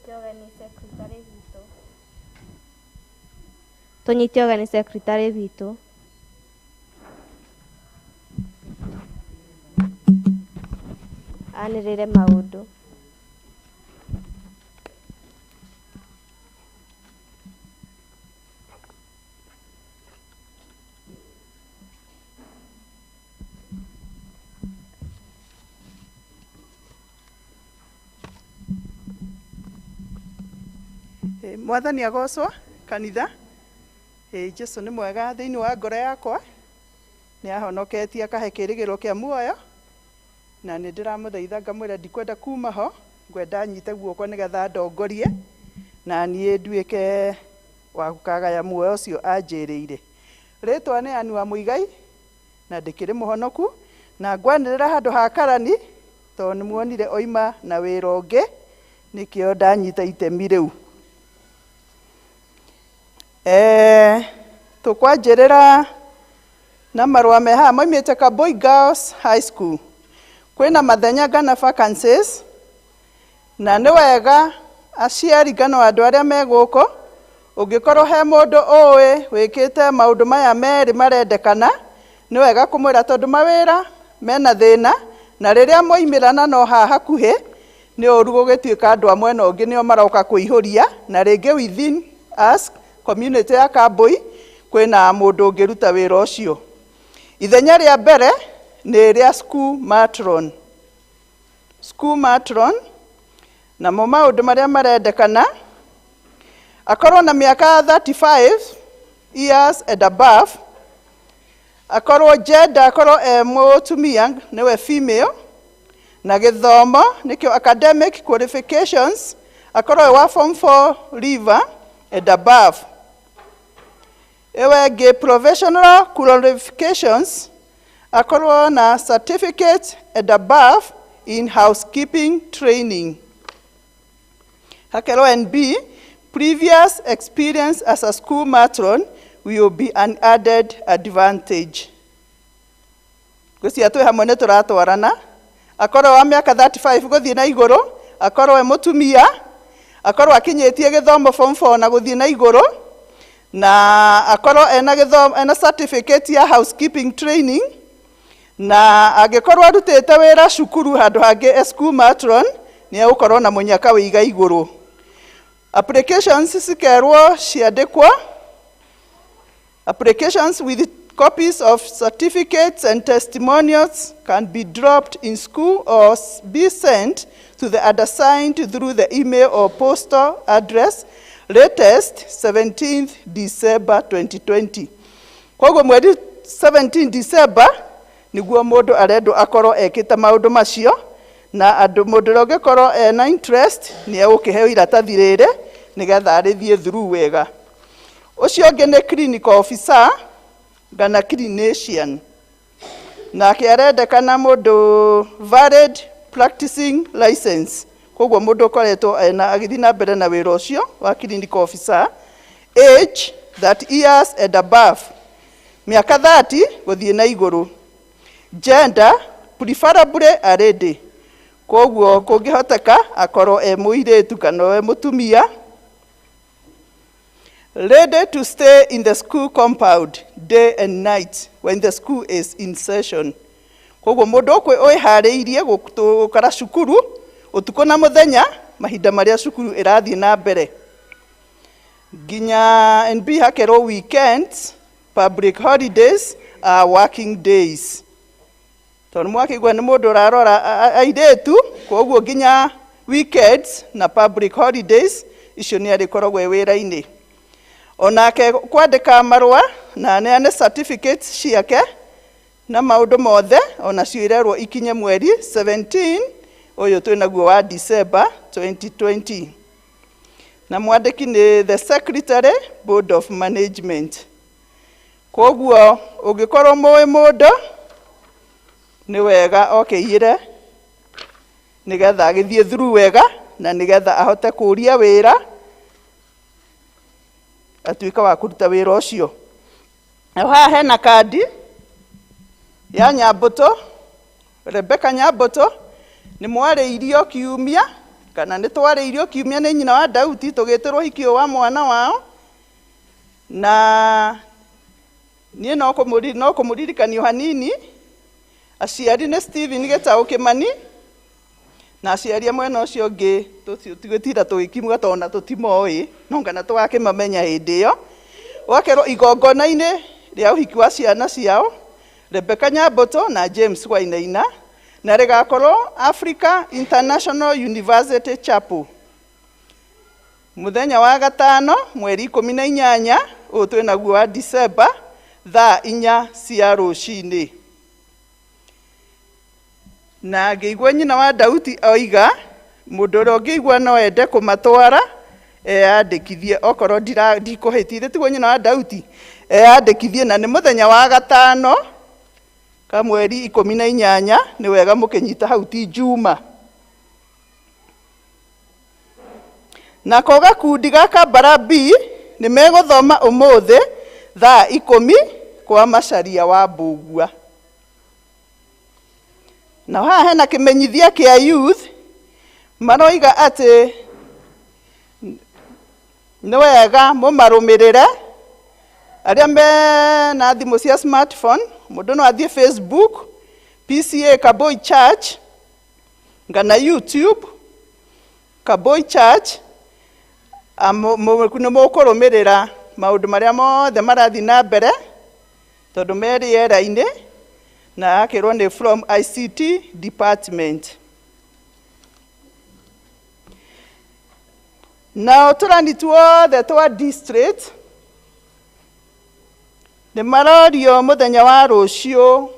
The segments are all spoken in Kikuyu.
Tũnyite ũgeni secretary witũ. Tũnyite ũgeni secretary witũ. Anĩrĩre maũndũ. Mwathani agocwo kanitha. Jesu nĩ mwega thĩinĩ wa ngoro yakwa, nĩ ahonoketie akahe kĩrĩgĩrĩro kĩa muoyo, na nĩ ndĩramũthaitha ngamwĩra ndikwenda kuma ho, ngwenda nyite guoko nĩgetha ndongorie na niĩ nduĩke wa gũkagaya muoyo ũcio anjĩrĩire. Rĩtwa nĩ Anne wa Mũigai na ndĩkĩrĩ mũhonoku, na ngwanĩrĩra handũ ha karani tondũ nĩ muonire oima na wĩra ũngĩ, nĩkĩo ndanyita itemi rĩu. Tũkwanjĩrĩra na marũa me haha maumĩte Kaboi Girls High School. Kwĩna mathenya ngana vacancies, na nĩ wega aciari ngano andũ arĩa me gũkũ, ũngĩkorwo he mũndũ ũĩ wĩkĩte maũndũ maya merĩ marendekana, nĩ wega kũmwĩra tondũ mawĩra mena thĩna, na rĩrĩa moimĩrana no haha hakuhĩ, nĩ ũru gũgĩtuĩka andũ a mwena ũngĩ nĩo maroka kũihũria, na rĩngĩ within us community ya Kambui kwĩna mũndũ ũngĩruta wĩra ũcio. Ithenya rĩa mbere nĩ rĩa school matron. School matron, namo maũndũ marĩa marendekana, akorwo na mĩaka 35 years and above, akorwo gender akorwo e mũtumia nĩwe female, na gĩthomo nĩkĩo academic qualifications akorwo e wa form 4 leaver and above. Ĩyo ĩngĩ professional qualifications akorwo na certificate and above in housekeeping training. Hakerwo NB, previous experience as a school matron will be an added advantage. Ngwĩciria twĩ hamwe nĩ tũratwarana. Akorwo wa mĩaka 35 gũthiĩ na igũrũ, akorwo e mũtumia, akorwo akinyĩtie gĩthomo form 4 na gũthiĩ na igũrũ, na akorwo ena gĩthomo, ena certificate ya housekeeping training, na angĩkorwo arutĩte wĩra cukuru handũ hangĩ e school matron, nĩ egũkorwo na mũnyaka wĩiga igũrũ. Applications cikerwo ciandĩkwo. Applications with copies of certificates and testimonials can be dropped in school or be sent to the undersigned through the email or postal address, latest 17th December 2020. Koguo mweri 17 December niguo mũndũ arendwo akorwo ekĩte maũndũ macio, na andũ mũndũ ũrĩa ũngĩkorwo ena interest nĩ egũkĩheo iratathi rĩrĩ nĩgetha arĩthiĩ through wega. Ũcio ũngĩ nĩ clinical officer kana clinician, nake arendekana mũndũ valid practicing license, koguo mũndũ ũkoretwo ena agĩthiĩ na mbere na wĩra ũcio wa clinical officer, age 30 years and above, mĩaka 30 gũthiĩ na igũrũ, gender preferably a lady, koguo kũngĩhoteka akorwo e mũirĩtu kana e mũtumia, ready to stay in the school compound day and night when the school is in session. Koguo mũndũ wĩharĩirie gũkara cukuru ũtukũ na mũthenya mahinda marĩa cukuru ĩrathiĩ na mbere. Nginya NB hakerwo weekends, public holidays are working days. Tondũ mwakĩigua nĩ mũndũ ũrarora airĩtu, koguo nginya weekends na public holidays icio nĩ arĩkoragwo e wĩra-inĩ. Onake kwandĩka marũa na aneane certificates ciake na maũndũ mothe onacio irerwo ikinye mweri 17 ũyũ twĩnaguo wa December 2020. Na mwandĩki nĩ the secretary board of management. Koguo ũngĩkorwo mũĩ mũndũ nĩ wega okĩiyĩre nĩgetha agĩthiĩ through wega na nĩgetha ahote kũria wĩra atuĩke wa kũruta wĩra ũcio. Naho haha hena kandi ya Nyambũtũ, Rebecca Nyambũtũ, nĩ mwarĩirio kiumia Kana nĩ twarĩirio kiumia nĩ nyina wa Dauti tũgĩtĩrwo ũhiki ũyũ wa mwana wao. Na niĩ no kũmũririkanio hanini, aciari nĩ Stephen Gĩtaũ Kĩmani, na aciari a mwena ũcio ũngĩ tũtigũtinda tũgĩkimuga tondũ ona tũtimoĩ, no kana tũgakĩmamenya hĩndĩ ĩyo. Ũgakerwo igongona-inĩ rĩa ũhiki wa ciana ciao, Rebecca Nyamboto na James Wainaina, na rĩgakorwo Africa International University Chapel mũthenya wa gatano mweri 18 ũyũ twĩnaguo wa December, thaa 4 cia rũcinĩ. Na ngĩigua nyina wa Dauti oiga mũndũ ũrĩa ũngĩigua no ende kũmatwara eyandĩkithie, okorwo ndikũhĩtithie, tiguo nyina wa Dauti eyandĩkithie, na nĩ mũthenya wa gatano ka mweri 18. Nĩ wega mũkĩnyita hau ti Juma. Nako gakundi ga Kambara B nĩ megũthoma ũmũthĩ thaa 10 kwa Macharia wa Mbũgua. Na haha hena kĩmenyithia kĩa youth, maroiga atĩ nĩ wega mũmarũmĩrĩre arĩa mena thimũ cia smartphone. Mũndũ no athiĩ Facebook PCA Kaboi Church kana YouTube Kaboi Church, nĩ mũkũrũmĩrĩra maũndũ marĩa mothe marathiĩ na mbere tondũ me rĩera-inĩ, na akĩrwo nĩ from ICT department. Nao tũrani tuothe twa district nĩ marorio mũthenya wa rũciũ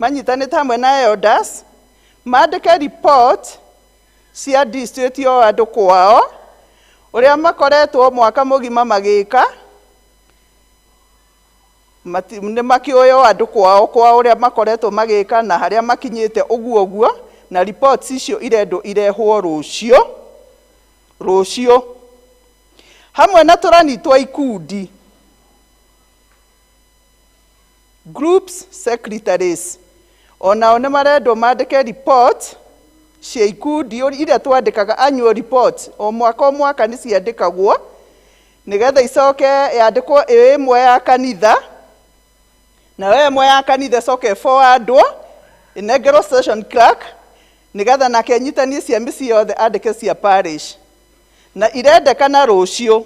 manyitanĩte hamwe na elders mandĩke report cia district o andũ kwao ũrĩa makoretwo mwaka mũgima magĩka. Nĩ makĩũĩ o andũ kwao kwao ũrĩa makoretwo magĩka na harĩa makinyĩte ũguo ũguo, na reports icio irendwo irehwo rũciũ rũciũ hamwe na tũrani twa ikundi, groups secretaries, onao nĩ marendwo mandĩke report cia ikundi iria twandĩkaga annual report o mwaka o mwaka. Nĩ ciandĩkagwo nĩgetha icoke yandĩkwo ĩ ĩmwe ya kanitha, nayo ĩmwe ya kanitha ĩcoke ĩforwardwo ĩnengerwo session clerk nĩgetha nake anyitanie cia mĩciĩ yothe andĩke cia parish, na irendekana rũciũ.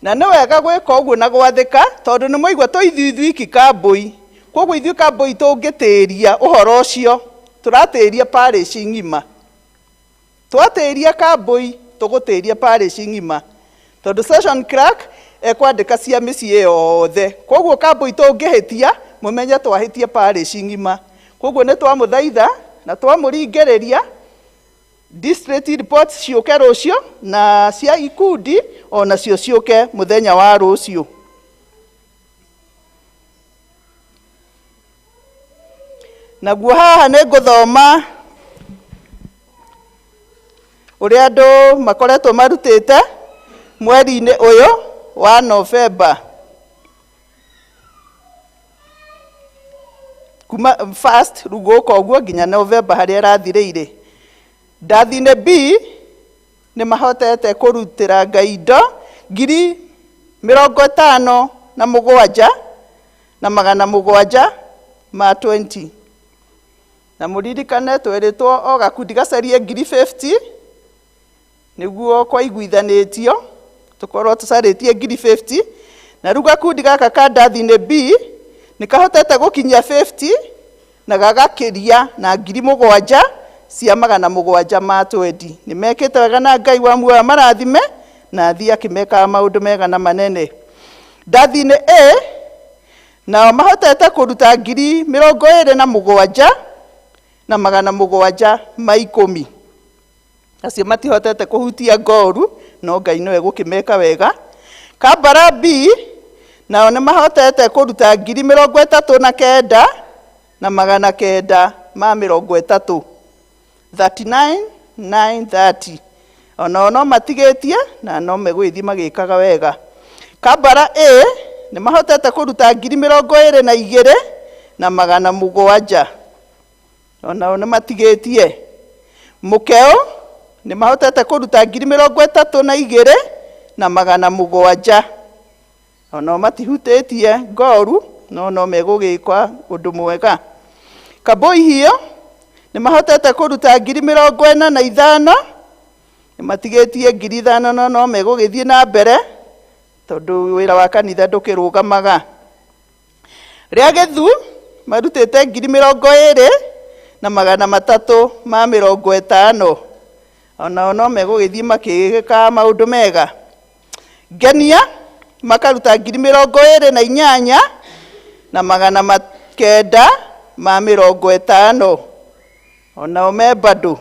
Na nĩ wega gwĩka ũguo na gwathĩka tondũ nĩ mwaigua tũ ithuĩ ithuiki kambũi, koguo ithuĩ kambũi tũngĩtĩria ũhoro ũcio tũratĩria parish ng'ima. Twatĩria kambũi tũgũtĩria parish ng'ima tondũ session clerk ekwandĩka cia mĩciĩ yothe, koguo kambũi tũngĩhĩtia mũmenye twahĩtia parish ng'ima. Koguo nĩ twamũthaitha na twamũringĩrĩria district report ciũke rũciũ, na cia ikundi onacio ciũke mũthenya wa rũciũ. Naguo haha nĩ ngũthoma ũrĩa andũ makoretwo marutĩte mweri-inĩ ũyũ wa November kuma first rĩu gũka ũguo nginya November harĩa ĩrathirĩire. Ndathine B nĩ mahotete kũrutĩra Ngai indo 57,720, na mũririkane twerĩtwo o gakundi gacarie 50,000 nĩguo kwaiguithanĩtio tũkorwo tũcarĩtie 50,000, na rĩu gakundi gaka ka Ndathine B nĩ kahotete gũkinyia 50 na gagakĩria na 7,720. Nĩ mekĩte wega na Ngai wa muoyo marathime na athiĩ akĩmekaga maũndũ mega na manene. Ndathine A nao mahotete kũruta 27,710. Acio matihotete kũhutia ngoru, no Ngai nĩwe gũkĩmeka wega. Kambara B nao nĩ mahotete kũruta 39,930, 39,930. Onao no matigĩtie na no megũgĩthiĩ magĩkaga wega. Kambara A nĩ mahotete kũruta 22,700. Onao nĩ matigĩtie. Mũkeo Nĩ mahotete kũruta 32,700. Onao matihutĩtie ngoru no no megũgĩka ũndũ mwega. Kambui Hill nĩ mahotete kũruta 45,000, nĩ matigĩtie 5,000 no no megũgĩthiĩ na mbere tondũ wĩra wa kanitha ndũkĩrũgamaga. Rĩa Gĩthu marutĩte 23,350, onao no megũgĩthiĩ makĩĩkaga maũndũ mega. Ngenia makaruta 28,950, onao me bado.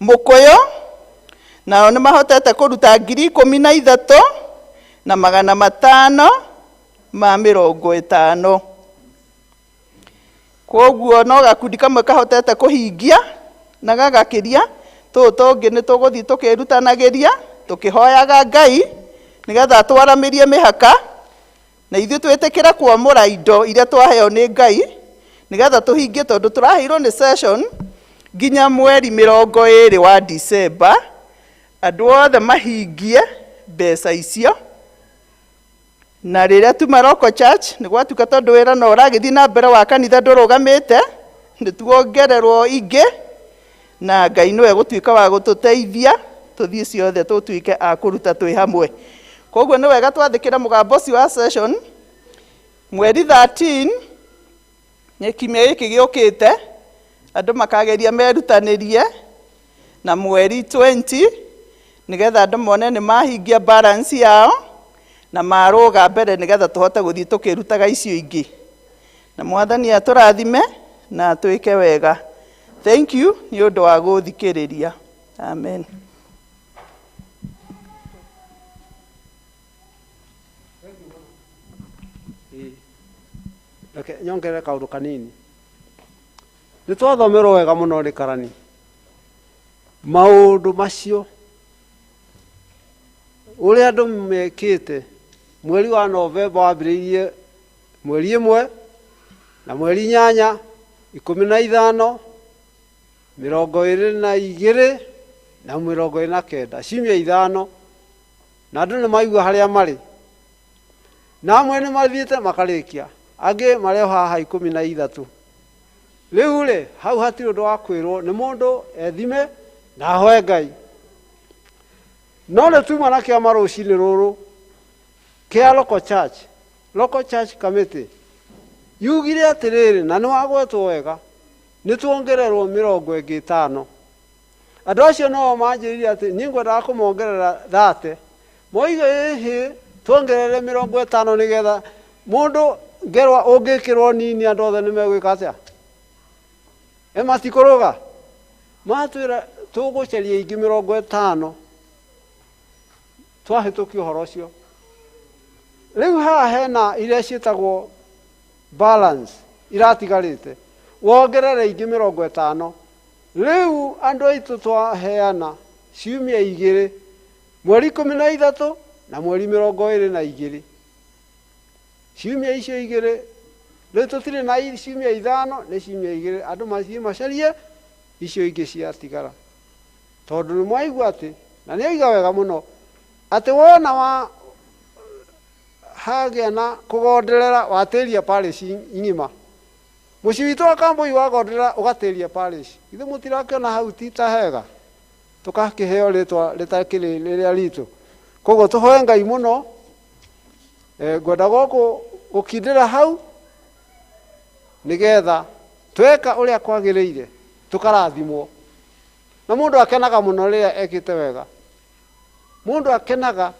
Mũkũyũ nao nĩ mahotete kũruta 13,550. Koguo no gakundi kamwe kahotete kũhingia na gagakĩria, tũũ tũngĩ nĩ tũgũthiĩ tũkĩrutanagĩria tũkĩhoyaga Ngai nĩgetha twaramĩrie mĩhaka na ithuĩ twĩtĩkĩre kwamũra indo iria twaheo nĩ Ngai nĩgetha tũhingie, tondũ tũraheirwo nĩ session nginya mweri 20 wa December andũ othe mahingie mbeca icio. Na rĩrĩa tuma local church nĩ gwatuĩka tondũ wĩra no ũragĩthiĩ na mbere wa kanitha ndũrũgamĩte, nĩ tuongererwo ingĩ na Ngai nĩwe gũtuĩka wa gũtũteithia tũthiĩ ciothe tũtuĩke a kũruta twĩ hamwe. Koguo nĩ wega twathĩkĩra mũgambo ũcio wa session mweri 13 nĩ kiumia gĩkĩ gĩũkĩte, andũ makageria merutanĩrie, na mweri 20 nĩgetha andũ mone nĩ mahingia balance yao na marũga mbere nĩgetha tũhote gũthiĩ tũkĩrutaga icio ingĩ. Na Mwathani atũrathime na atwĩke wega. Thank you nĩ ũndũ wa gũthikĩrĩria. Amen. Reke nyongerere kaũndũ kanini. Nĩ twathomerwo wega mũno nĩ karani maũndũ macio ũrĩa andũ mekĩte. Mweri wa Novemba wambĩrĩirie mweri 1 na mweri 8, 15, 22 na 29, ciumia 5, na andũ nĩ maigua harĩa marĩ, na amwe nĩ mathiĩte makarĩkia, angĩ marĩ o haha 13. Rĩu rĩ, hau hatirĩ ũndũ wa kwĩrwo nĩ mũndũ, ethime na ahoe Ngai. No nĩ tuma na kĩama rũcinĩ rũrũ kĩa local church, local church committee yugire atĩrĩrĩ, na nĩ wagwetwo wega, nĩ tuongererwo 50. Andũ acio no manjĩrire atĩ niĩ ngwendaga kũmongerera 30, moiga ĩhĩ tuongerere 50 nĩgetha mũndũ ngerwa ũngĩkĩrwo nini andũ othe nĩ megwĩka atĩa? E matikũrũga matwĩra tũgũcaria ingĩ 50 twahĩtũkia ũhoro ũcio. Rĩu haha hena iria ciĩtagwo balance iratigarĩte, wongerere ingĩ 50. Rĩu andũ aitũ twaheana ciumia 2, mweri 13 na mweri 22, ciumia icio 2. Rĩu tũtirĩ na ciumia 5, nĩ ciumia 2. Andũ mathiĩ macarie icio ingĩ ciatigara, tondũ nĩ mwaigua atĩ na nĩ oiga wega mũno atĩ wona wa hagĩa na kũgonderera watĩria parish ng'ima. Mũciĩ witũ wa Kambui wagonderera ũgatĩria parish, ithuĩ mũtirakĩona hau ti ta hega tũgakĩheo rĩtwa rĩtakĩrĩ rĩrĩa ritũ. Koguo tũhoe Ngai mũno. Ngwenda gũkũ gũkindĩra hau nĩgetha tweka ũrĩa kwagĩrĩire tũkarathimwo. Na mũndũ akenaga mũno rĩrĩa ekĩte wega, mũndũ akenaga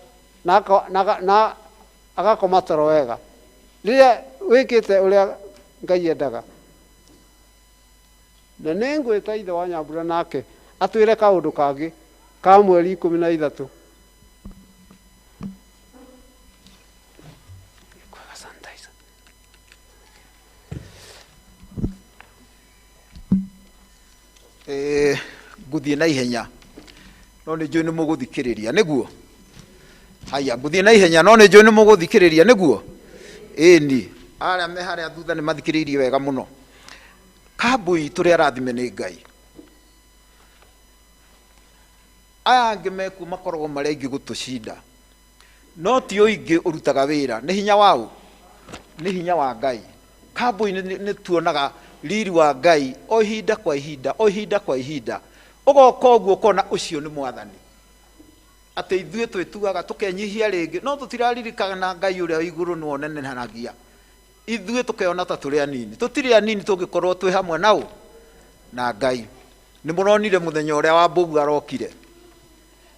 na agakoma toro wega rĩrĩa wĩkĩte ũrĩa Ngai endaga. Na nĩ ngwĩta ithe wa Nyambura nake atwĩre kaũndũ kangĩ ka mweri 13. Kwega sanitizer. Ngũthiĩ na ihenya no nĩ njũĩ nĩ mũgũthikĩrĩria nĩguo. Haya, ngũthiĩ na ihenya no nĩ njũĩ nĩ mũgũthikĩrĩria nĩguo. Ĩni arĩa me harĩa thutha nĩ mathikĩrĩirie wega mũno. Kambui tũrĩ arathime nĩ Ngai. Aya angĩ mekuo makoragwo marĩ aingĩ gũtũcinda, no ti ũingĩ ũrutaga wĩra, nĩ hinya waũ, nĩ hinya wa Ngai. Kambui-inĩ nĩ tuonaga riri wa Ngai o ihinda kwa ihinda, o ihinda kwa ihinda. Ũgoka ũguo ũkona ũcio nĩ mwathani. Atĩ ithuĩ twĩtuaga tũkenyihia rĩngĩ, no tũtiraririkana Ngai ũrĩa wĩ igũrũ nĩwe ũnenehanagia. Ithuĩ tũkeona ta tũrĩ anini, tũtirĩ anini tũngĩkorwo twĩ hamwe nao na Ngai. Nĩ mũronire mũthenya ũrĩa wa Mbogu arokire,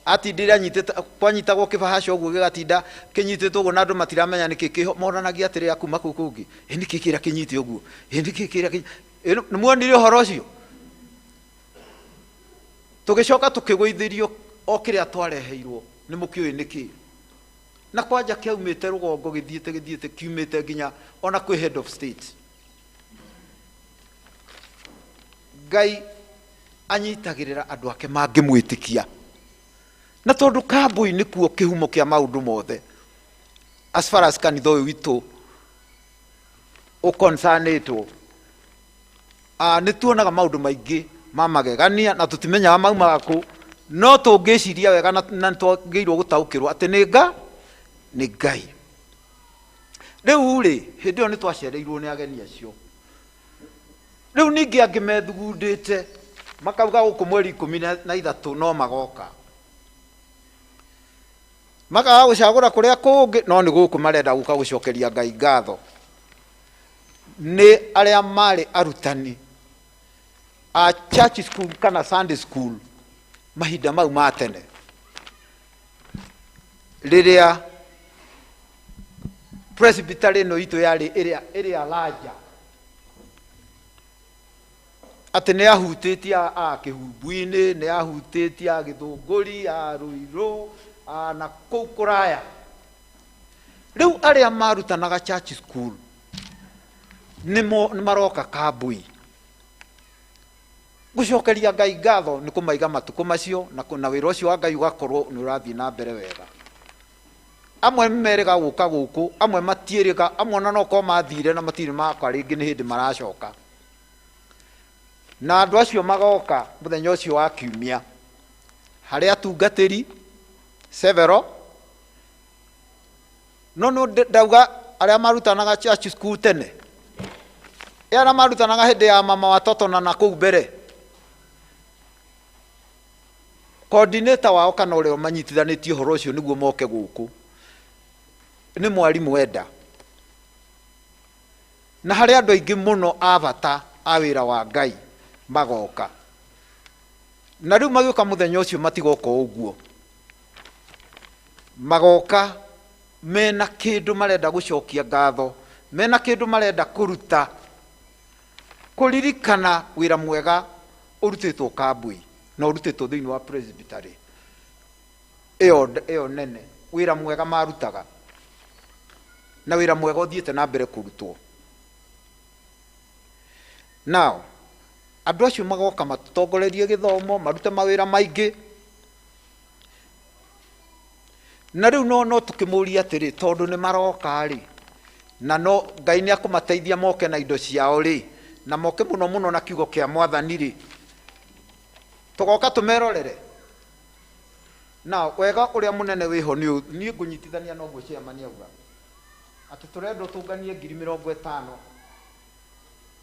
atindire anyitĩte, kwanyitagwo kĩbahaca ũguo gĩgatinda kĩnyitĩtwo ũguo na andũ matiramenya nĩkĩ kĩho, monanagia atĩrĩ akuma kũu kũngĩ, ĩ nĩkĩ kĩrĩa kĩnyite ũguo, ĩ nĩkĩ kĩrĩa ĩ nĩ muonire ũhoro ũcio? Tũgĩcoka tũkĩgũithĩrio o kĩrĩa twareheirwo, nĩ mũkĩũĩ nĩkĩ. Na kwanja kĩaumĩte rũgongo gĩthiĩte gĩthiĩte kiumĩte nginya ona kwĩ head of state. Ngai anyitagĩrĩra andũ ake mangĩmwĩtĩkia. Na tondũ kambui nĩkuo kĩhumo kĩa maũndũ mothe, as far as kanitha ũyũ witũ ũkonsanĩtwo, nĩ tuonaga maũndũ maingĩ ma magegania na tũtimenyaga maumaga kũ, no tũngĩciria wega na nĩ twagĩrĩirwo gũtaũkĩrwo atĩ nĩ Ngai. Rĩu rĩ, hĩndĩ ĩyo nĩ twacereirwo nĩ ageni acio. Rĩu ningĩ angĩ methugundĩte makauga gũkũ mweri ikũmi na ithatũ no magoka, makaga gũcagũra kũrĩa kũngĩ, no nĩ gũkũ marenda gũka gũcokeria Ngai ngatho. Nĩ arĩa marĩ arutani a church school kana Sunday school mahinda mau ma tene, rĩrĩa presbytery ĩno itũ yarĩ ĩrĩa larger, atĩ nĩ ahutĩtie a Kĩhumbu-inĩ, nĩ ahutĩtie a Gĩthũngũri, a Ruiru, a na kũu kũraya. Rĩu arĩa marutanaga church school nĩ maroka kambui gũcokeria Ngai ngatho nĩ kũmaiga matukũ macio, na wĩra ũcio wa Ngai ũgakorwo nĩ ũrathiĩ na mbere wega. Amwe merĩga gũka gũkũ, amwe matiĩrĩga, amwe ona no korwo mathire na matirĩ maka rĩngĩ, nĩ hĩndĩ maracoka. Na andũ acio magoka mũthenya ũcio wa kiumia, harĩ atungatĩri several, no no ndauga arĩa marutanaga church school tene, arĩa marutanaga hĩndĩ ya mama watoto na nakũu mbere, coordinator wao kana ũrĩa manyitithanĩtie ũhoro ũcio nĩguo moke gũkũ nĩ mwarimũ Enda. Na harĩ andũ aingĩ mũno a bata a wĩra wa Ngai magoka. Na rĩu magĩũka mũthenya ũcio matigoka ũguo, magoka mena kĩndũ marenda gũcokia ngatho, mena kĩndũ marenda kũruta, kũririkana wĩra mwega ũrutĩtwo kambui na ũrutĩtwo thĩinĩ wa presbytery ĩyo nene, wĩra mwega marutaga na wĩra mwega ũthiĩte na mbere kũrutwo. Now andũ acio magoka matũtongorerie gĩthomo, marute mawĩra maingĩ. Na rĩu no tũkĩmũrie atĩrĩ, tondũ nĩ maroka rĩ, na no Ngai nĩ akũmateithia moke na indo ciao rĩ, na moke mũno mũno na kiugo kĩa mwathani rĩ, tũgoka tũmerorere. Na wega ũrĩa mũnene wĩho nĩ niĩ ngũnyitithania na ũguo chairman auga, atĩ tũrendwo tũnganie ngiri mĩrongo ĩtano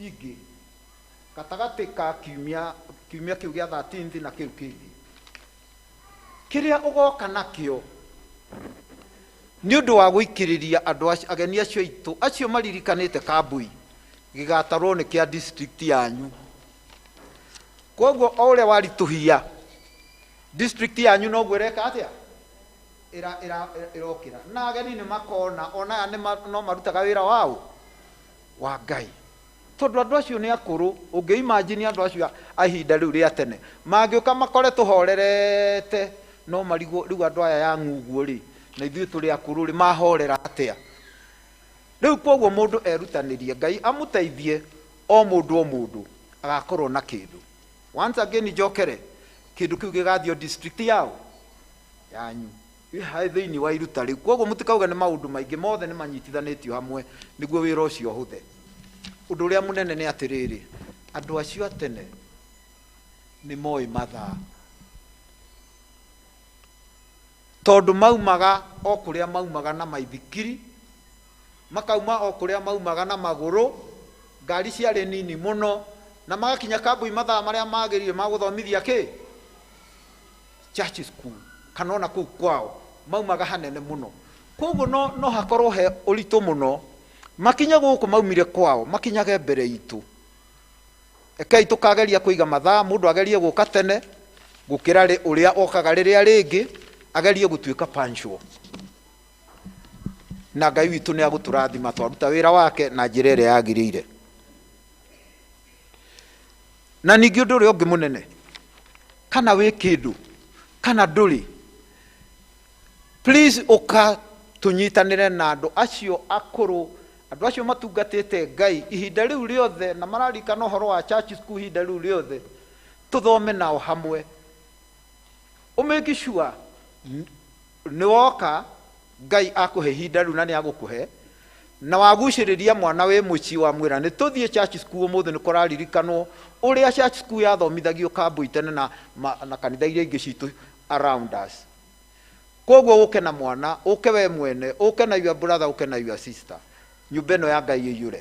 ingĩ gatagatĩ ka kiumia kĩu gĩa 13th na kĩu kĩngĩ. Kĩrĩa ũgoka nakĩo nĩ ũndũ wa gũikĩrĩria andũ acio, ageni acio aitũ acio maririkanĩte kambui, gĩgatarwo nĩ kĩa district yanyu. Koguo o ũrĩa waritũhia district yanyu noguo ĩreka atĩa, ĩrokĩra. Na ageni nĩ makona ona aya no marutaga wĩra wao wa Ngai, tondũ andũ acio nĩ akũrũ. Ũngĩ imagine andũ acio a ihinda rĩu rĩa tene mangĩũka makore tũhorerete, no marigwo rĩu andũ aya ya ng'uguo rĩ, na ithuĩ tũrĩ akũrũ rĩ, mahorera atĩa? Rĩu koguo mũndũ erutanĩrie, Ngai amũteithie, o mũndũ o mũndũ agakorwo na kĩndũ. Once again njokere, kĩndũ kĩu gĩgathio district yao yanyu harĩ thĩinĩ wa iruta rĩu. Koguo mũtikauge nĩ maũndũ maingĩ, mothe nĩ manyitithanĩtio hamwe nĩguo wĩra ũcio ũhũthe. Ũndũ ũrĩa mũnene nĩ atĩrĩrĩ, andũ acio a tene nĩ moĩ mathaa. Tondu maumaga o kuria maumaga na maithikiri, makauma o kuria maumaga na maguru, ngari ciarĩ nini muno, na magakinya Kambui mathaa maria magĩrĩire ma gũthomithia kĩ church school kana ona kũu kwao maumaga hanene muno. Koguo no hakorwo he ũritũ mũno makinya gũkũ maumire kwao makinyage mbere itũ. Rekei tũkageria kũiga mathaa, mũndũ agerie gũka tene gũkĩra ũrĩa okaga rĩrĩa rĩngĩ, agerie gũtuĩka punctual. Na Ngai witũ nĩ agũtũrathima twaruta wĩra wake na njĩra ĩrĩa yagĩrĩire. Na ningĩ ũndũ ũrĩa ũngĩ mũnene, kana wĩ kĩndũ kana ndũrĩ, please ũka tũnyitanĩre na andũ acio akũrũ, andũ acio matungatĩte Ngai ihinda rĩu rĩothe na mararikana ũhoro wa church school ihinda rĩu rĩothe, tũthome nao hamwe. Ũmake sure nĩ woka Ngai akũhe ihinda rĩu na nĩ agũkũhe, na wagucĩrĩria mwana wĩ mũciĩ wamwĩra nĩ tũthiĩ church school ũmũthĩ, nĩ kũraririkanwo ũrĩa church school yathomithagio Kambui tene na kanitha iria ingĩ citũ around us. Koguo ũke na mwana, ũke we mwene, ũke na your brother, ũke na your sister, nyũmba ĩno ya Ngai ĩiyũre.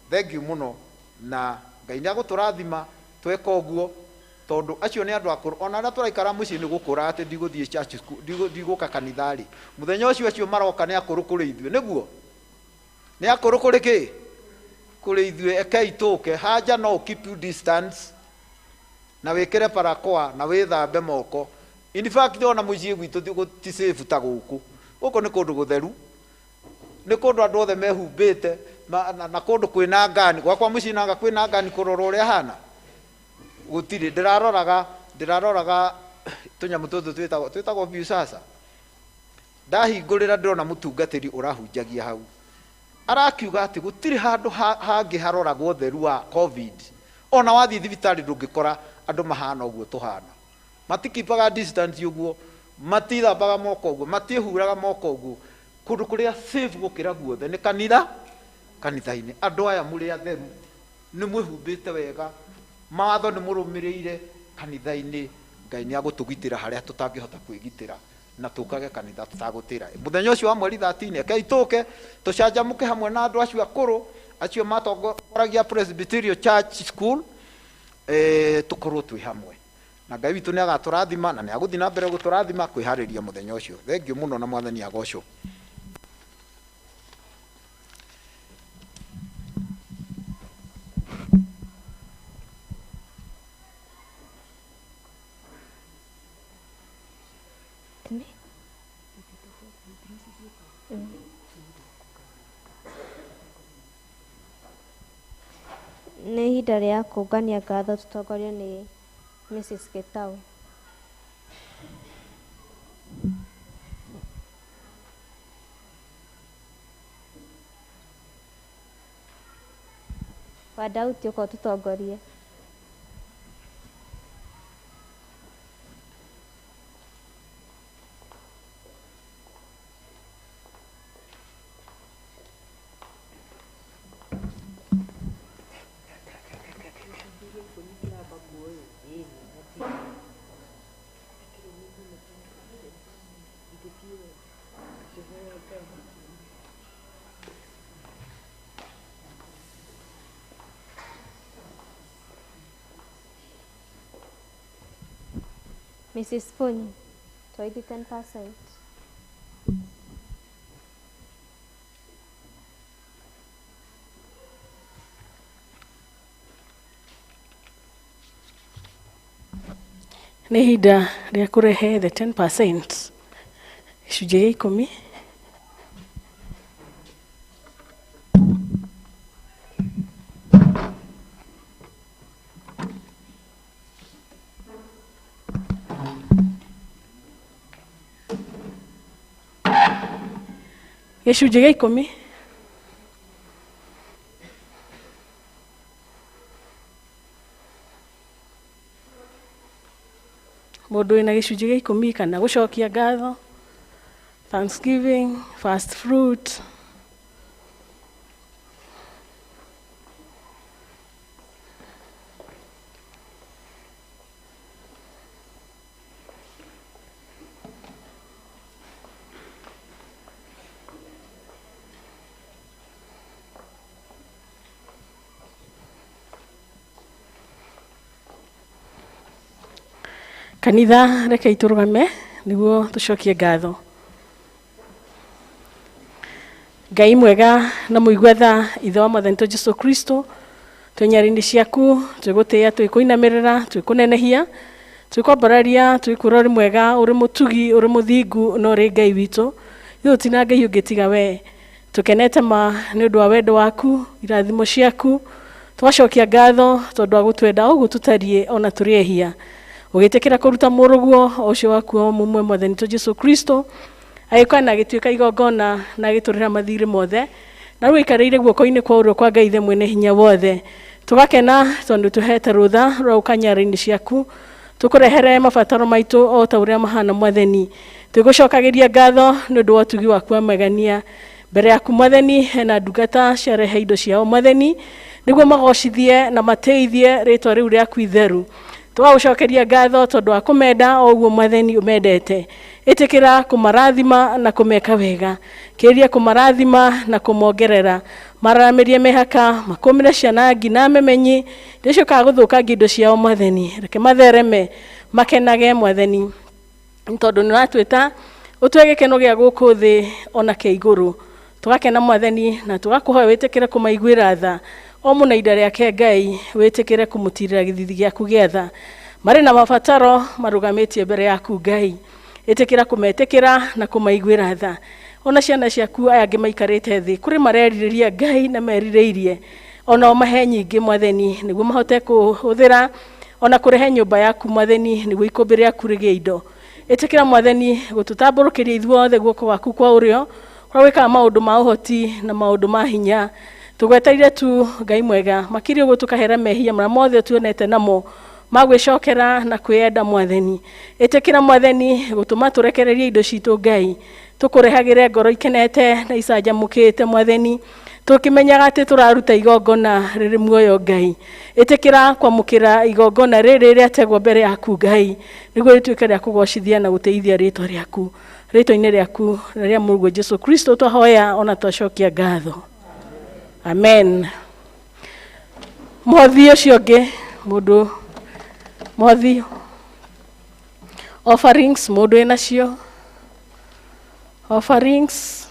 Thank you mũno, na Ngai nĩ agũtũrathima tweka ũguo, tondũ acio nĩ andũ akũrũ. Ona arĩa tũraikara mũciĩ nĩ gũkũra atĩ ndigũthiĩ church school, ndigũka kanitha rĩ, mũthenya ũcio acio maroka nĩ akũrũ kũrĩ ithuĩ, nĩguo nĩ akũrũ kũrĩ kĩ kũrĩ ithuĩ. Ekei tũke haja, no keep you distance na wĩkĩre barakoa na wĩthambe moko. In fact ona mũciĩ gwitũ ti safe ta gũkũ. Gũkũ nĩ kũndũ gũtheru, nĩ kũndũ andũ othe mehumbĩte, na kũndũ kwĩna ngani. Gwakwa mũciĩ nanga kwĩna ngani kũrora ũrĩa hana gũtirĩ. Ndĩraroraga tũnyamũ tũtũ twĩtagwo view sasa. Ndahingũrĩra ndĩrona mũtungatĩri ũrahunjagia hau, arakiuga atĩ gũtirĩ handũ hangĩ haroragwo ũtheru wa COVID. Ona wathiĩ thibitarĩ ndũngĩkora andũ mahana ũguo tũhana, matikipaga distance ũguo, matithambaga moko ũguo, matiĩhuraga moko ũguo. Kũndũ kũrĩa safe gũkĩra guothe nĩ kanitha, kanitha-inĩ. Andũ aya mũrĩ atheru, nĩ mwĩhumbĩte wega, mawatho nĩ mũrũmĩrĩire kanitha-inĩ. Ngai nĩ agũtũgitĩra harĩa tũtangĩhota kwĩgitĩra, na tũkage kanitha tũtagũtĩra. Mũthenya ũcio wa mweri 13, rekei tũke tũcanjamũke hamwe na andũ acio akũrũ, acio matongoragia Presbyterian Church School, tũkorwo twĩ hamwe. Na Ngai witũ nĩ agatũrathima na nĩ agũthiĩ na mbere gũtũrathima kwĩharĩria mũthenya ũcio. Thengiũ mũno na Mwathani agocwo. Nĩ ihinda rĩa kũngania ngatho tũtongorio nĩ Mrs. Gitau. Wadauti ũka ũtũtongorie. Mrs. Puni, 20 10%. Nĩ ihinda rĩa kũrehe the 10%, gĩcunjĩ gĩa 10. Gĩcunjĩ gĩa 10. Mũndũ wĩna gĩcunjĩ gĩa 10 kana gũcokia ngatho, thanksgiving, first fruit. Kanitha rekei tũrũgame nĩguo tũcokie ngatho. Ngai mwega na mũigua tha, Ithe wa Mwathani witũ Jesu Kristo, twĩ nyarĩinĩ ciaku, twĩgũtĩĩa, twĩkũinamĩrĩra, twĩkũnenehia, twĩkwambararia, twĩkwĩra ũrĩ mwega, ũrĩ mũtugi, ũrĩ mũthingu na ũrĩ Ngai witũ. Ithuĩ tũtina Ngai ũngĩ tiga we. Tũkenete ma nĩ ũndũ wa wendo waku, irathimo ciaku, tũgacokia ngatho tondũ wa gũtwenda o ũguo tũtariĩ ona tũrĩ ehia. Ũgĩtĩkĩra kũruta mũrũguo o ũcio waku o mũmwe Mwathani witũ Jesu Kristo, agĩũka na agĩtuĩka igongona na agĩtũrĩra mathirĩ mothe, na rĩu aikarĩire guoko-inĩ kwa ũrĩo kwa Ngai Ithe mwene hinya wothe. Tũgakena tondũ tũhete rũtha rwa gũka nyarĩinĩ ciaku, tũkũrehere mabataro maitũ o ta ũrĩa mahana Mwathani. Twĩgũcokagĩria ngatho nĩ ũndũ wa ũtugi waku wa magegania. Mbere yaku Mwathani hena ndungata ciarehe indo ciao Mwathani, nĩguo magocithie na matĩithie rĩtwa rĩu rĩaku itheru. Tũgagũcokeria ngatho tondũ wa kũmenda o ũguo Mwathani ũmendete. Ĩtĩkĩra kũmarathima na kũmeka wega. Kĩrĩria kũmarathima na kũmongerera. Mararamĩrie mĩhaka, makũmĩre ciana nginya memenyi, iria ciũkaga gũthũkangia indo ciao Mwathani. Reke mathereme, makenage Mwathani, tondũ nĩ ũratwĩta ũtue gĩkeno gĩa gũkũ thĩ ona kĩa igũrũ. Tũgakena Mwathani na tũgakũhoya wĩtĩkĩre kũmaiguĩra tha o mũna inda rĩake Ngai, wĩtĩkĩre kũmũtirĩra gĩthithi gĩaku gĩa tha. Marĩ na mabataro marũgamĩtie mbere yaku Ngai, ĩtĩkĩra kũmetĩkĩra na kũmaiguĩra tha. Ona ciana ciaku aya angĩ maikarĩte thĩ, kũrĩ marerirĩria Ngai na merirĩirie, ona ũmahe nyingĩ Mwathani, nĩguo mahote kũhũthĩra ona kũrehe nyũmba yaku Mwathani, nĩguo ikũmbĩ rĩaku rĩgĩe indo. Ĩtĩkĩra Mwathani gũtũtambũrũkĩria ithuothe guoko gwaku kwa ũrĩo, kũrĩa wĩkaga maũndũ ma ũhoti na maũndũ ma hinya. Tũgwetereire tu Ngai mwega, makĩria ũguo tũkahera mehia marĩa mothe tuonete namo ma gwĩcokera na kwĩyenda Mwathani. Ĩtĩkĩra Mwathani gũtũma tũrekererie indo citũ Ngai, tũkũrehagĩre ngoro ikenete na icanjamũkĩte Mwathani, tũkĩmenyaga atĩ tũraruta igongona rĩrĩ muoyo Ngai. Ĩtĩkĩra kwamũkĩra igongona rĩrĩ rĩategwo mbere yaku Ngai, nĩguo rĩtuĩke rĩa kũgocithia na gũtĩithia rĩtwa rĩaku. Rĩtwa-inĩ rĩaku na rĩa Mũrũguo Jesu Kristo twahoya ona twacokia ngatho. Amen. Mũhothi ũcio ũngĩ, mũndũ mũhothi offerings, mũndũ wĩnacio offerings.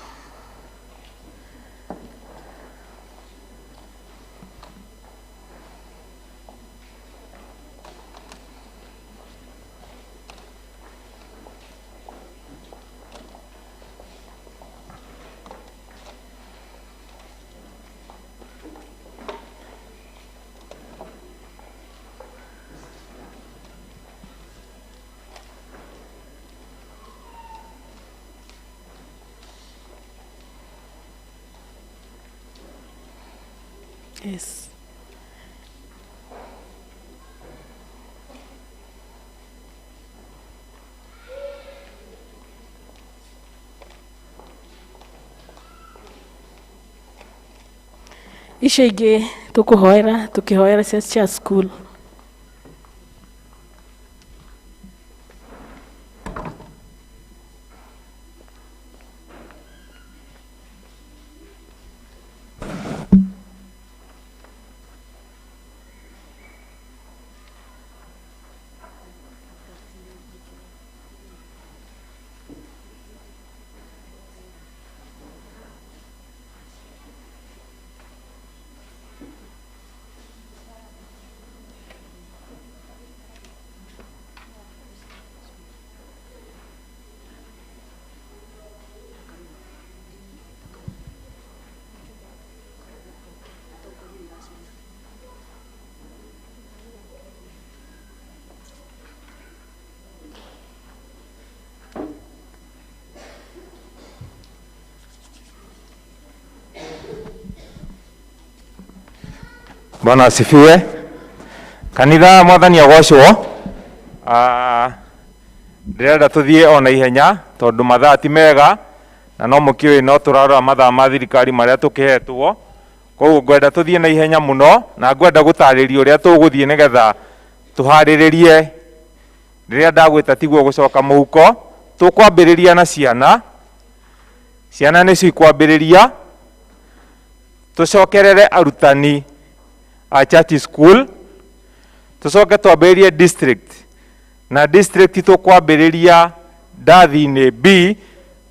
Yes. Icio ingĩ tũkũhoera tũkĩhoera cia cia school. Bwana asifiwe. Kanitha mwathani agocwo. Ah, ndĩrenda tũthiĩ o na ihenya tondũ mathaa ti mega na no mũkĩũĩ no tũrarora mathaa ma thirikari marĩa tũkĩhetwo. Koguo ngwenda tũthiĩ na ihenya mũno na ngwenda gũtarĩria ũrĩa tũgũthiĩ nĩgetha tũharĩrĩrie rĩrĩa ndagwĩta tiguo gũcoka mũhuko. Tũkwambĩrĩria na ciana, ciana nĩcio ikwambĩrĩria, tũcokerere arutani a church school, tũcoke twambĩrĩrie district. Na district tũkwambĩrĩria ndathi-inĩ B,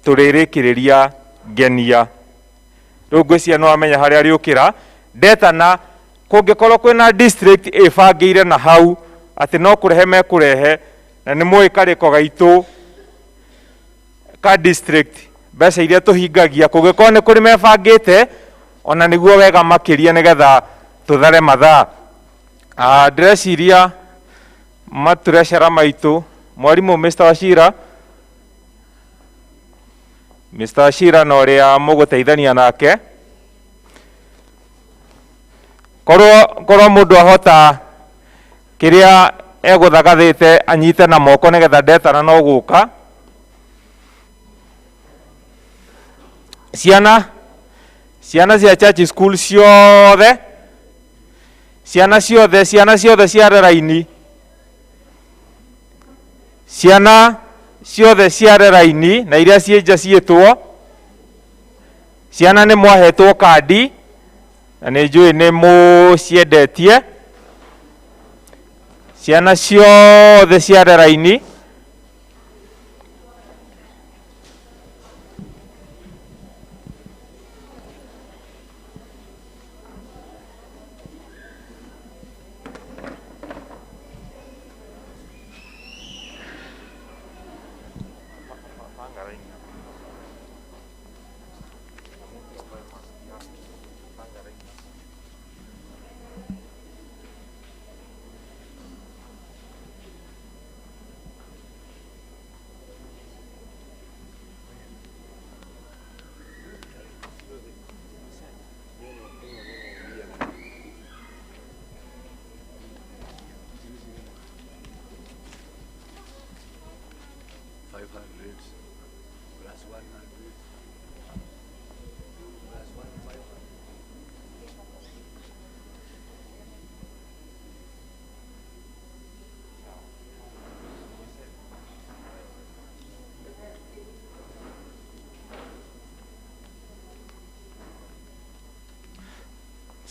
tũrĩrĩkĩrĩria ngenia. Rĩu ngwĩciria nĩ wamenya harĩa rĩũkĩra. Ndetana kũngĩkorwo kwĩna district ĩbangĩire na hau atĩ no kũrehe mekũrehe, na nĩ mũĩ karĩko gaitũ ka district mbeca iria tũhingagia, kũngĩkorwo nĩ kũrĩ mebangĩte ona nĩguo wega makĩria nĩgetha tũthare mathaa. Ndĩreciria maturecera maitũ mwarimũ Mr. Wachira, Mr. Wachira na ũrĩa mũgũteithania nake, korwo mũndũ ahota kĩrĩa egũthagathĩte anyite na moko nĩgetha ndetana no gũka. Ciana cia church school ciothe, ciana ciothe, ciana ciothe ciare raini, ciana ciothe ciare raini na iria ciĩ nja ciĩtwo, ciana nĩ mwahetwo kandi na nĩ njũĩ nĩ mũciendetie. Ciana ciothe ciare raini.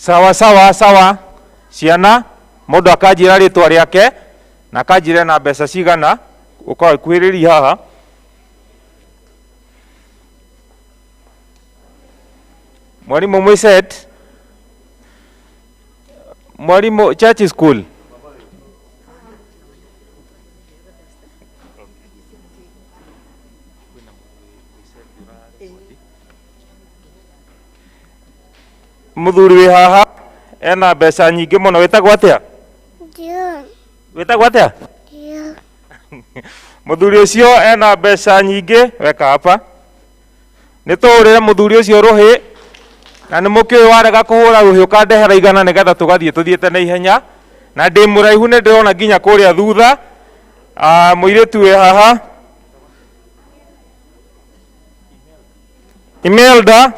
Sawa sawa sawa, ciana mũndũ akanjĩra rĩtwa rĩake na akanjĩra na mbeca cigana, ũkorwo ikuhĩrĩria haha. Mwalimu Mwiset, mwalimu church school. Muthuri wi haha ena mbeca nyingĩ mũno, wĩtagwo atĩa? John. Wĩtagwo atĩa? John. Muthuri ũcio ena mbeca nyingĩ, weka hapa. Nĩ tũhũrĩre muthuri ũcio rũhĩ, na nĩ mũkĩũĩ warega kũhũra rũhĩ ũkandehera igana nĩgetha tũgathiĩ tũthiĩte na ihenya. Na ndĩ mũraihu nĩ ndĩrona nginya kũrĩa thutha. Mũirĩtu wĩ haha Imelda,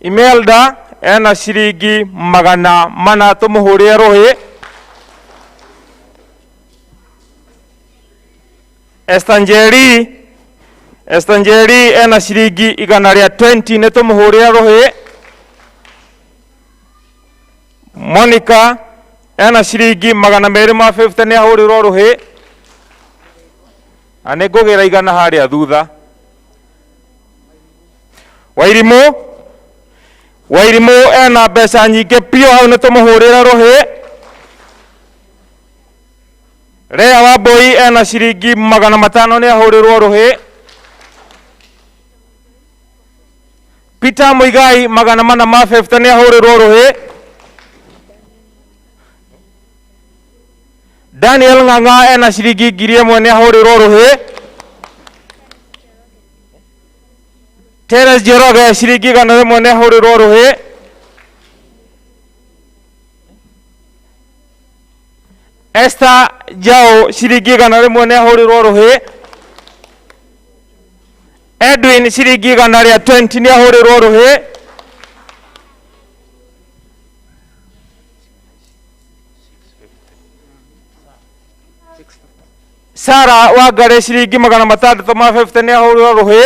Imelda ena ciringi 400, tũmũhũrĩre rũhĩ. Esther Njeri, Esther Njeri ena ciringi 120, nĩ tũmũhũrĩre rũhĩ. Monica ena ciringi 250, nĩ ahũrĩrwo rũhĩ. Na nĩ ngũgĩra 100 harĩa thutha. Wairimu, Wairimu ena mbeca nyingĩ biũ hau, nĩ tũmũhũrĩre rũhĩ. Lea Wambui ena ciringi 500, nĩ ahũrĩrwo rũhĩ. Peter Muigai 450, nĩ ahũrĩrwo rũhĩ. Daniel Ng'ang'a ena ciringi 1000, nĩ ahũrĩrwo rũhĩ. Terence Njoroge ciringi 100, nĩ ahũrĩrwo rũhĩ. Esther Njau ciringi 100, nĩ ahũrĩrwo rũhĩ. Edwin ciringi 120, nĩ ahũrĩrwo rũhĩ. Sara Wangari ciringi 650, nĩ ahũrĩrwo rũhĩ.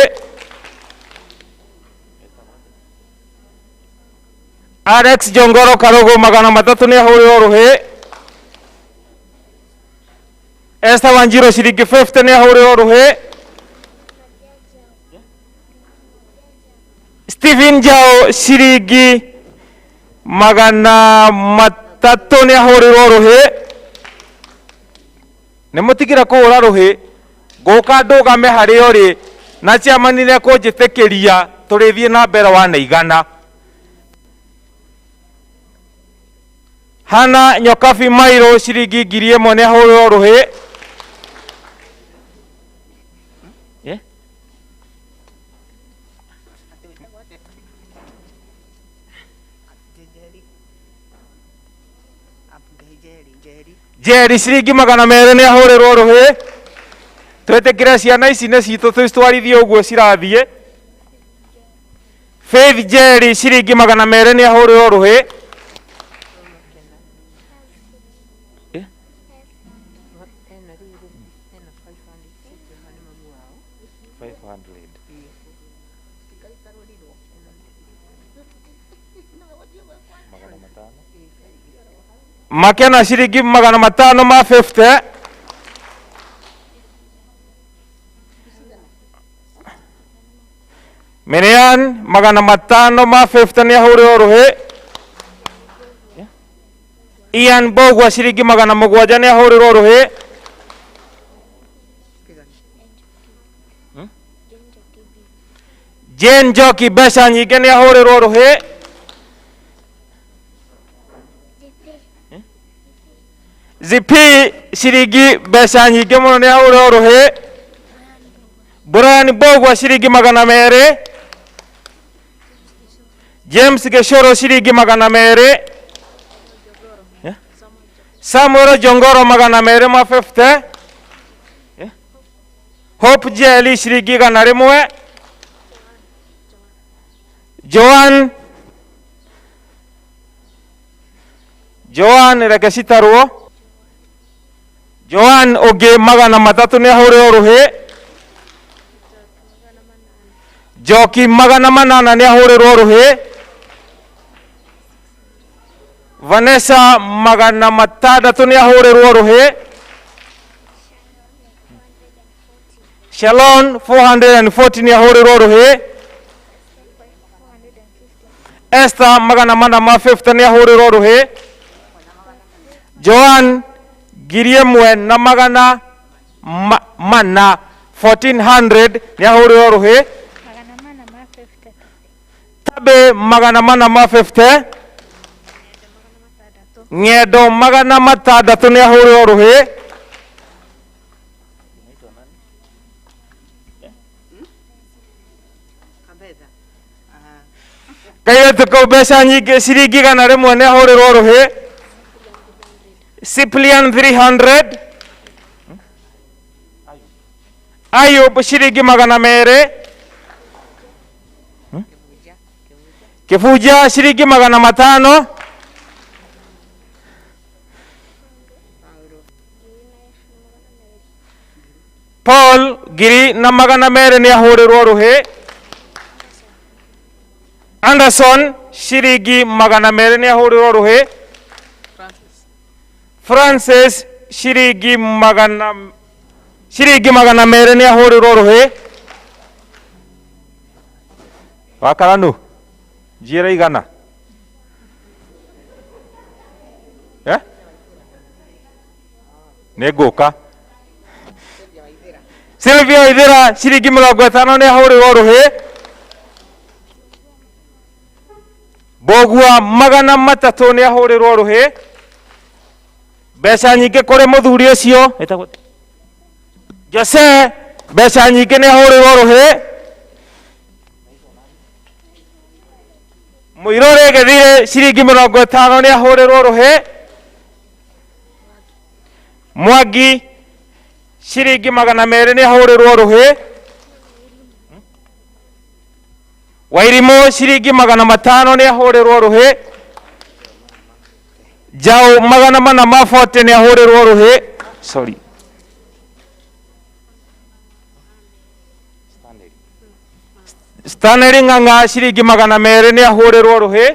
Alex Jongoro Karugu 300, nĩ ahũrĩrwo rũhĩ. Esther Wanjiru ciringi 50 nĩ ahũrĩrwo rũhĩ. Stephen Jao ciringi 300 nĩ ahũrĩrwo rũhĩ. Nĩ mũtigire kũhũra rũhĩ, ngũka ndũgame harĩa ũrĩ na chairman nĩ ekũnjĩtĩkĩria tũrĩthiĩ na mbere wa na igana. Hana Nyokabi Mairo ciringi 1000 nĩ ahũrĩrwo rũhĩ. Njeri ciringi 200 nĩ ahũrĩrwo rũhĩ. Twĩtĩkĩre ciana ici nĩ citũ tũcitwarithie ũguo cirathiĩ. Faith Njeri ciringi 200 nĩ ahũrĩrwo rũhĩ. Makena ciringi 500 ma 50. Mirian 500 ma 50 nĩ ahũrĩrwo rũhĩ. Ian Mbogua ciringi 700 nĩ ahũrĩrwo rũhĩ. Jane Njoki mbeca nyingĩ nĩ ahũrĩrwo rũhĩ. Zipi ciringi mbeca nyingĩ mũno nĩ ahũrĩrwo rũhĩ. Brian Mbogua ciringi 200. James Geshoro ciringi 200. Samuel Jongoro 200 ma 50. Hope Jelly ciringi 100. Joan reke citarwo. Joan ũngĩ 300 nĩ ahũrĩrwo rũhĩ. Njoki 800 nĩ ahũrĩrwo rũhĩ. Vanessa 600 nĩ ahũrĩrwo rũhĩ. Shalon 440 nĩ ahũrĩrwo rũhĩ. Esther 400 ma 50 nĩ ahũrĩrwo rũhĩ. Joan 1400 1400 nĩ ahũrĩrwo rũhĩ. Tabe 400 ma 50. Ng'endo 600 nĩ ahũrĩrwo rũhĩ. Kairĩtu kau mbeca nyingĩ ciringi 100 nĩ ahũrĩrwo rũhĩ. Cyprian 300. Ayub ciringi 200. Kĩbunja ciringi 500. Paul 1200 nĩ ahũrĩrwo rũhĩ. Anderson ciringi 200 nĩ ahũrĩrwo rũhĩ. Francis ciringi 200 nĩ ahũrĩrwo rũhĩ. Wakaranu njĩra igana. Nĩ ngũka. Sylvia Waithera ciringi 50 nĩ ahũrĩrwo rũhĩ. Mbogua 300 nĩ ahũrĩrwo rũhĩ. Mbeca nyingĩ kũrĩ mũthuri ũcio Jose mbeca nyingĩ nĩ ahũrĩrwo rũhĩ. Mũirũrĩ Gĩthirĩ ciringi 50 nĩ ahũrĩrwo rũhĩ. Mwangi ciringi 200 nĩ ahũrĩrwo rũhĩ. Wairimũ ciringi 500 nĩ ahũrĩrwo rũhĩ. Njaũ 400 ma 40 nĩ ahũrĩrwo rũhĩ. Sorry. Stanley Ng'ang'a ciringi 200 nĩ ahũrĩrwo rũhĩ.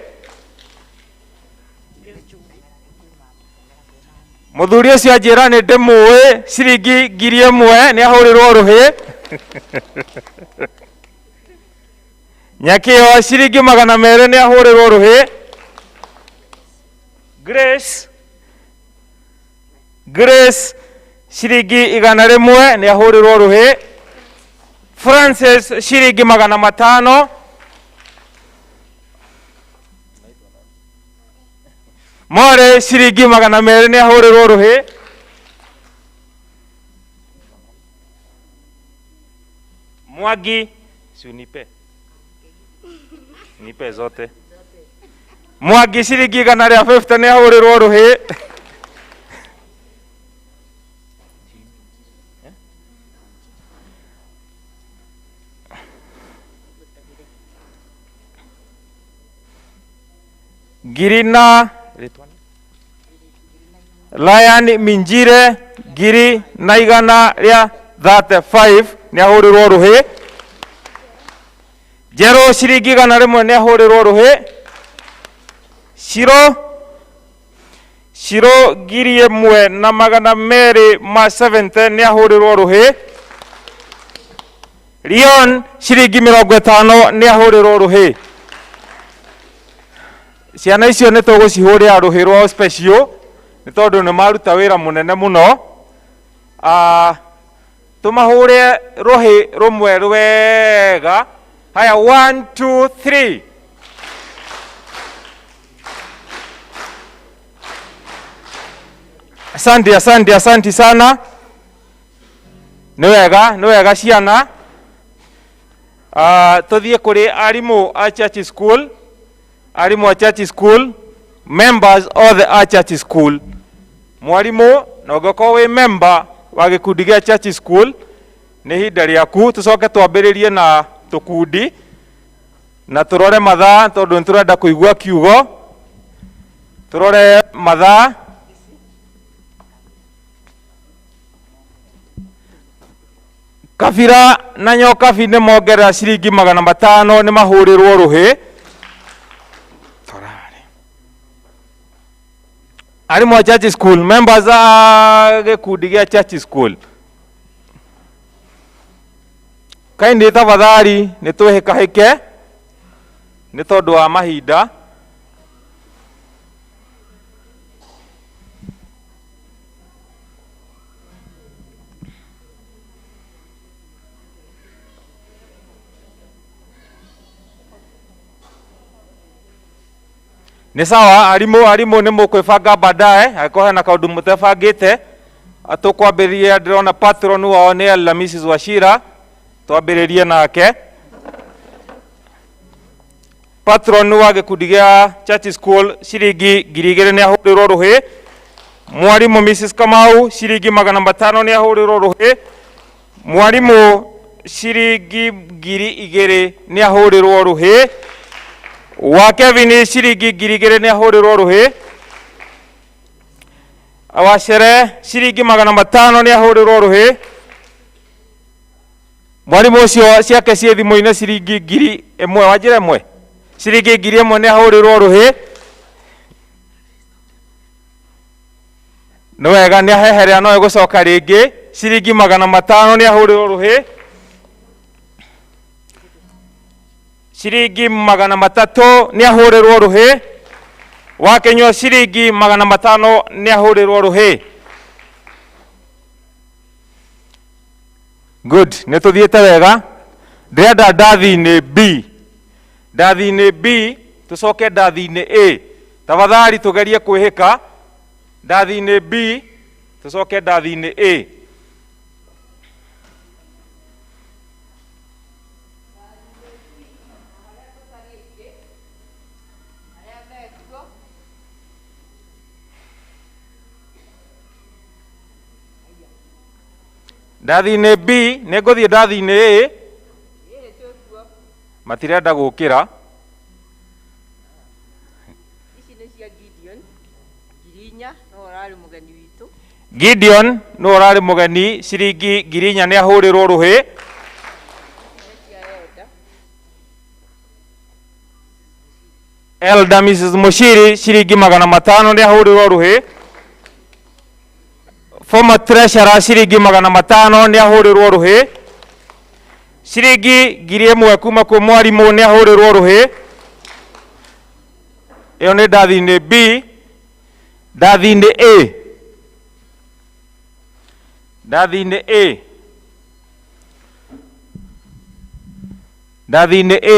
Muthuri ucio anjira ni ndimui ciringi 1000 ni ahurirwo ruhi. Nyakio ciringi 200 ni ahurirwo ruhi. Grace Grace ciringi 100 ni ahurirwo ruhi. Francis ciringi 500. More ciringi 200 ni ahurirwo ruhi. Mwangi si unipe nipe zote. Mwangi ciringi 150 ni ahurirwo ruhi. Girina Lion Minjire 1,135 ni ahurirwo ruhi. Jero ciringi 100 ni ahurirwo ruhi. Ciro Ciro 1,270 ni ahurirwo ruhi. Leon ciringi 50 ni ahurirwo ruhi. Ciana icio nĩ tũgũcihũrĩra rũhĩ rwao special nĩ tondũ nĩ maruta wĩra mũnene mũno. Tũmahũre rũhĩ rũmwe rwega. Haya, 1 2 3. Asante, asante, asante sana. Nĩ wega, nĩ wega ciana. Tũthiĩ kũrĩ arimũ a church school. Arimu a church school, members of the a church school. Mwarimu na ũngĩkorwo wĩ member wa gĩkundi gĩa church school, nĩ ihinda rĩaku tũcoke twambĩrĩrie na tũkundi na tũrore mathaa tondũ nĩ tũrenda kũigua kiugo. Tũrore mathaa. Kabira na Nyokabi nĩ mongerera ciringi 500 nĩ mahũrĩrwo rũhĩ. Arimu a church school, members a gĩkundi gĩa church school. Kaindi tafadhali nĩ twĩhĩkahĩke nĩ tondũ wa mahinda. Nĩ sawa, arimu arimu nĩ mũkwĩbanga baadaye angĩkorwo hena kaũndũ mũtebangĩte. Tũkwambĩrĩria, ndĩrona patron wao nĩ Ella Mrs Wachira, twambĩrĩrie nake. Patron wa gĩkundi gĩa church school ciringi 2,000 nĩ ahũrĩrwo rũhĩ. Mwarimu Mrs Kamau ciringi 500 nĩ ahũrĩrwo rũhĩ. Mwarimu ciringi 2,000 nĩ ahũrĩrwo rũhĩ. Wa Kevin ciringi 2,000 nĩ ahũrĩrwo rũhĩ. Wacere ciringi 500 nĩ ahũrĩrwo rũhĩ. Mwarimu ũcio ciake ciĩ thimũ-inĩ ciringi 1,000, wanjĩra ĩmwe ciringi 1,000 nĩ ahũrĩrwo rũhĩ. Nĩ wega, nĩ aheherea no egũcoka rĩngĩ. Ciringi 500 nĩ ahũrĩrwo rũhĩ. Ciringi 300 nĩ ahũrĩrwo rũhĩ. Wakenyua ciringi 500 nĩ ahũrĩrwo rũhĩ. Good, nĩ tũthiĩte wega. Ndĩrenda ndathi-inĩ B. Ndathi-inĩ B, tũcoke ndathi-inĩ A. Tafadhali tũgerie kwĩhĩka. Ndathi-inĩ B, tũcoke ndathi-inĩ A. Ndathi-inĩ B, nĩ ngũthiĩ ndathi-inĩ A. Matirenda gũkĩra. Ici nĩ cia Gideon 4,000 no ũrarĩ mũgeni witũ. Gideon nĩ ũrarĩ mũgeni ciringi 4,000 nĩ ahũrĩrwo rũhĩ. Elder Mrs Mushiri ciringi 500 nĩ ahũrĩrwo rũhĩ. Former treasurer ciringi 500 nĩ ahũrĩrwo rũhĩ. Ciringi 1000 kuma kwĩ mwarimũ nĩ ahũrĩrwo rũhĩ. Ĩyo nĩ ndathi-inĩ B. Ndathi-inĩ A, ndathi-inĩ A, ndathi-inĩ A.